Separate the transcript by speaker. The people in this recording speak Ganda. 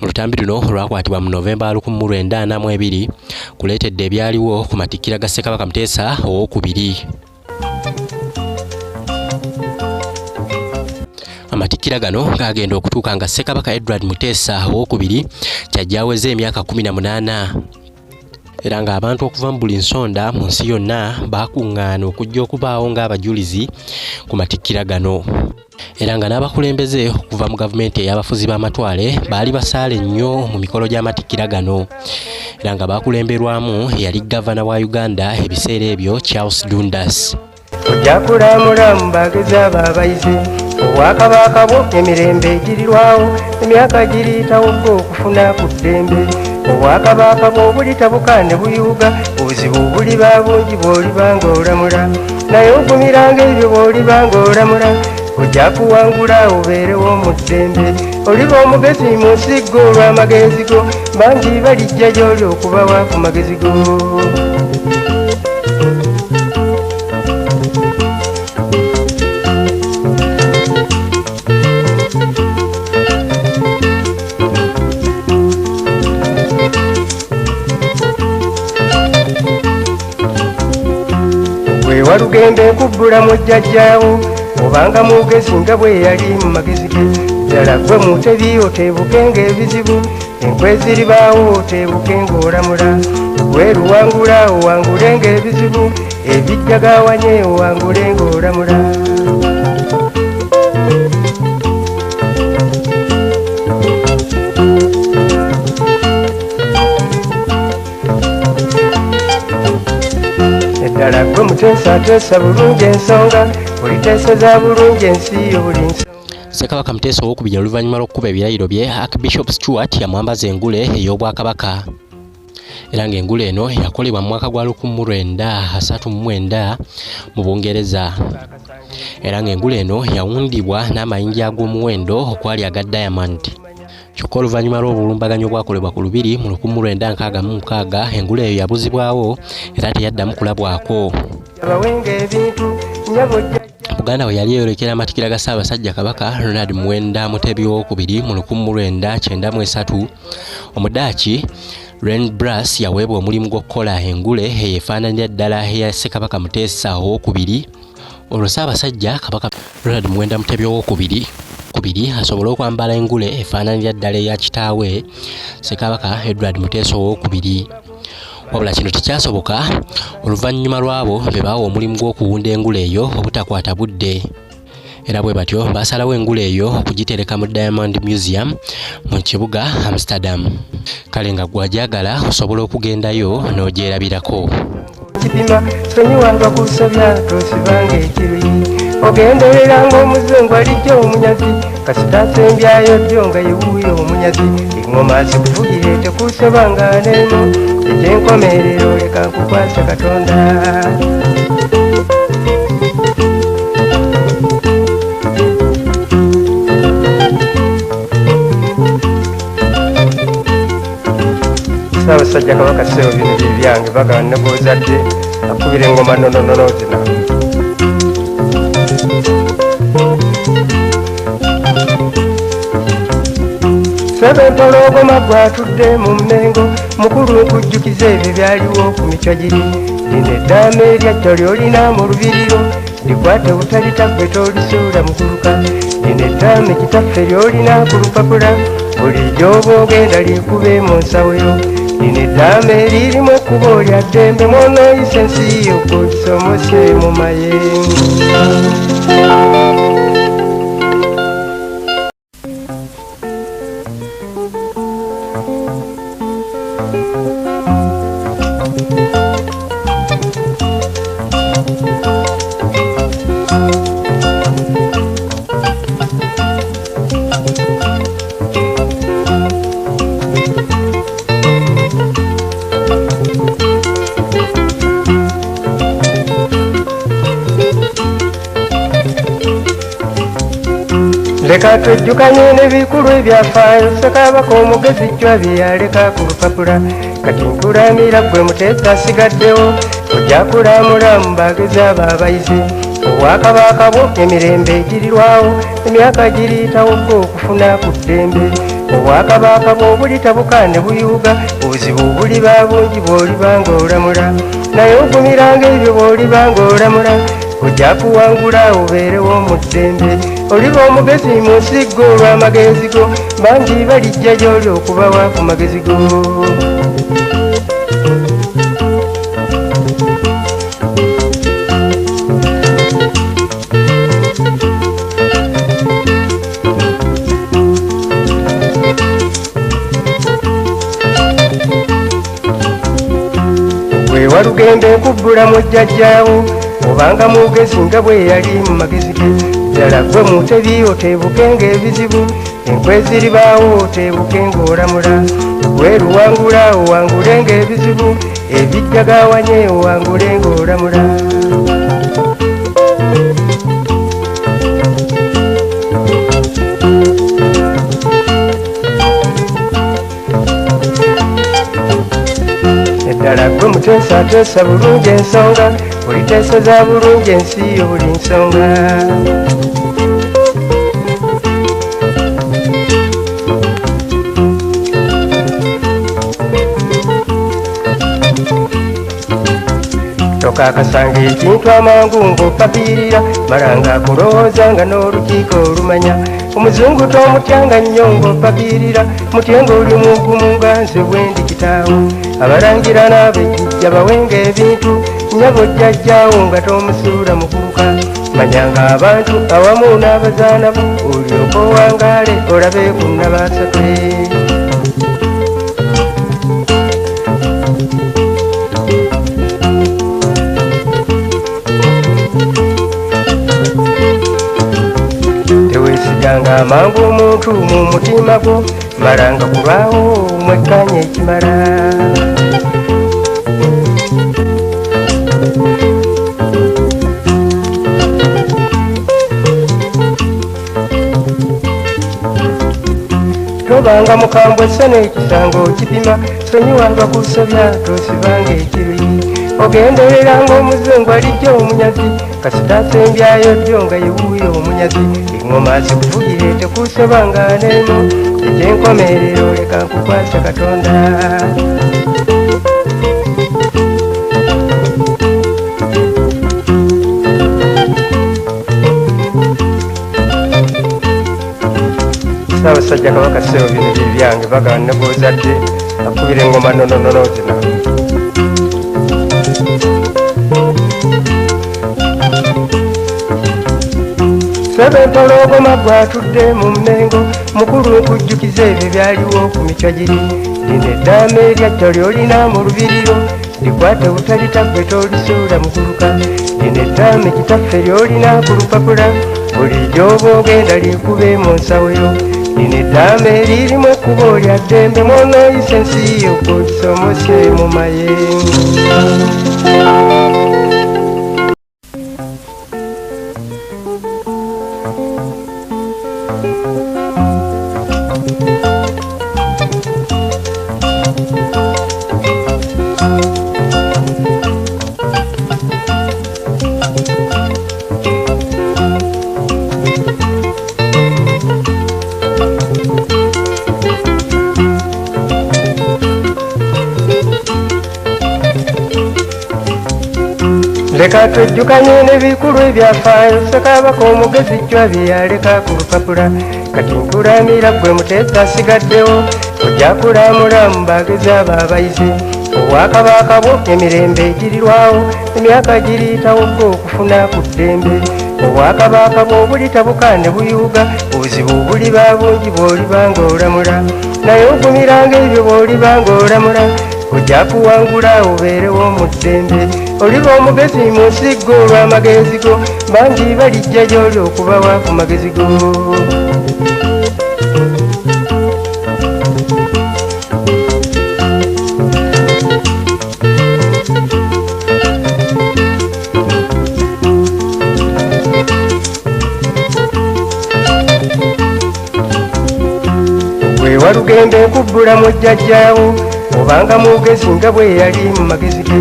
Speaker 1: Mu lutambi luno olwakwatibwa mu Novemba 1942 kuleetedde ebyaliwo ku matikkira ga Ssekabaka Muteesa owookubiri. Amatikkira gano gagenda okutuuka nga Ssekabaka Edward Muteesa owookubiri kyajja aweze emyaka 18, era ng'abantu okuva mu buli nsonda mu nsi yonna baakuŋŋaana okujja okubaawo ng'abajulizi ku matikkira gano, era nga n'abakulembeze okuva mu gavumenti ey'abafuzi b'amatwale baali basaale nnyo mu mikolo gy'amatikkira gano, era nga baakulemberwamu eyali gavana wa Uganda ebiseera ebyo Charles Dundas.
Speaker 2: Ojja kulamula mu bagezi abo abayize, obwakabaka bwo emirembe girirwawo, emyaka giriyitawo gwo okufuna ku ddembe. Obwakabaka bwo bulitabuka ne buyuuga, obuzibu buliba bungi bw'oliba ng'olamula, naye ogumiranga ebyo bw'oliba ng'olamula, ojja kuwangula obeerewo mu ddembe. Oliba omugezi mu nsi gwo olw'amagezi go, bangi balijja gy'oli okubawa ku magezi go. Gwe walugembe nkubbula mu jjajjaawo, obanga mugezi nga bwe yali mu magezi ge. Ddala gwe mutebi oteebukenga ebizibu, enkwe ziribaawo oteebuke ng'olamula. Gwe luwangula owangulenga ebizibu, ebijja gawanye owangule ng'olamula. Eddala gwe muteesa ateesa bulungi ensonga, oliteeseza bulungi ensi yo buli nsonga.
Speaker 1: Ssekabaka Muteesa owookubiri oluvannyuma lw'okukuba ebirayiro bye, Archbishop Stuart yamwambaza engule ey'obwakabaka, era ng'engule eno yakolebwa mu mwaka gwa 1939 mu Bungereza, era ng'engule eno yawundibwa n'amayinja ag'omuwendo okwali aga diamond. Kyokka oluvannyuma lw'obulumbaganyi obwakolebwa ku Lubiri mu 1966, engule eyo yabuzibwawo era teyaddamu kulabwako.
Speaker 2: Abawenga ebintu nnyabo jjajja.
Speaker 1: Buganda bwe yali eyolekera amatikkira ga Ssaabasajja Kabaka Ronald Muwenda Mutebi owookubiri mu 1993, Omudaaki Ren Brass yaweebwa omulimu gw'okukola engule eyo efaananira ddala eya Ssekabaka Muteesa owookubiri, olwo Ssaabasajja Kabaka Ronald Muwenda Mutebi owookubiri kubiri asobole okwambala engule efaananira ddala eya kitaawe Ssekabaka Edward Muteesa owookubiri. Wabula kino tekyasoboka oluvannyuma lw'abo be baawa omulimu gw'okuwunda engule eyo obutakwata budde, era bwe batyo baasalawo engule eyo okugitereka mu Diamond Museum mu kibuga Amsterdam. Kale nga gw'agyagala osobola okugendayo n'ogyerabirako.
Speaker 2: Kipima sonyiwa bakusobya tosibanga ekiruyi, ogenderera ng'omuzungu alijja omunyazi, kasita asembyayo ddyo nga yewuuyo omunyazi. Eŋŋoma zikuvugire tekusobanga n'emu, ekyenkomerero leka nkukwase Katonda. Ssaabasajja Kabaka ssebo bino bye byange, bagamba ne gw'ozadde akubira eŋŋoma nnononono zino. Ssebo empologoma gw'atudde mu Mmengo, mukulu nkujjukiza ebyo byaliwo ku mitwa giri. Lino eddaame eryajja ly'olina mu lubiriro, likwate butalita ggwe tolisuula muguluka. Lino eddaame kitaffe ly'olina ku lupapula, buli gy'oba ogenda likube mu nsawo yo. Lino eddaame lirimu ekkubo lya ddembe, mw'onooyisa ensi yo gw'ogisomose mu mayengo. Leka twejjukanye n'ebikulu ebyafaayo, Ssekabaka omugezi Chwa bye yaleka ku lupapula. Kati nkulamira ggwe Muteesa asigaddewo, ojja kulamula mu bagezi abo abayize. Obwakabaka bwo emirembe girirwawo, emyaka giriyitawo gwo okufuna ku ddembe. Obwakabaka bwo bulitabuka ne buyuga, obuzibu buliba bungi bw'oliba ng'olamula. Naye ogumiranga ebyo bw'oliba ng'olamula, ojja kuwangula obeerewo mu ddembe. Oliba omugezi mu nsi gwo olw'amagezi go, bangi balijja gy'oli okubawa ku magezi go. Walugendo ekubbula mu jjajjaawo, obanga mugezi nga bwe yali mu magezi ge. Ddala ggwe Mutebi oteebukenga ebizibu, enkwe ziribaawo oteebuke ng'olamula. Gwe luwangula owangulenga ebizibu, ebijjagawanye owangule ng'olamula. Eddala ggwe Muteesa ateesa bulungi ensonga, oliteeseza bulungi ensi yo buli nsonga. Tokakasanga ekintu amangu ng'opapiirira, malanga kulowooza nga n'olukiiko olumanya. Omuzungu tomutyanga nnyo ng'opapiirira, mutye ng'oli mugumu nga nze bwe ndi kitaawo. Abalangira n'abejjijja bawenga ebintu, nnyabo jjajjaawo nga tomusuula muguluka. Manyanga abantu awamu n'abazaana bo, olyoke owangaale olabe ku Nnabaasatwe. Teweesiganga amangu omuntu mu mutima gwo, malanga kulwawo mwekkanye ekimala. Tobanga mukambwe sso n'ekisanga okipima, sonyiwa abakusobya tosibanga ekiruyi. Ogendereranga omuzungu alijja omunyazi, kasita asembyayo ddyo nga ye wuuyo omunyazi. Eŋŋoma zikuvugire tekusobanga n'emu, ekyenkomerero leka nkukwasa Katonda. Ssaabasajja Kabaka ssebo bino bye byange, bagamba ne gw'ozadde akubira eŋŋoma nnononono zino. Ssebo empologoma gw'atudde mu Mmengo, mukulu nkujjukiza ebyo byaliwo ku mikya giri. Lino eddaame eryajja ly'olina mu lubiriro, likwate butalita ggwe tolisuula muguluka. Lino eddaame kitaffe ly'olina ku lupapula, buli gy'oba ogenda likube mu nsawo yo. Lino eddaame lirimu ekkubo lya ddembe, mw'onooyisa ensi yo gw'ogisomose mu mayengo. Leka twejjukanye n'ebikulu ebyafaayo, Ssekabaka omugezi Chwa bye yaleka ku lupapula. Kati nkulamira ggwe Muteesa asigaddewo, ojja kulamula mu bagezi abo abayize. Obwakabaka bwo emirembe girirwawo, emyaka giriyitawo ggwe okufuna ku ddembe. Obwakabaka bwo bulitabuka ne buyuga, obuzibu buliba bungi bw'oliba ng'olamula. Naye ogumiranga ebyo bw'oliba ng'olamula, ojja kuwangula obeerewo mu ddembe. Oliba omugezi mu nsi gwo olw'amagezi go, bangi balijja gy'oli okubawa ku magezi go. Gwe walugendo ekubbula mu jjajjaawo, obanga mugezi nga bwe yali mu magezi ge.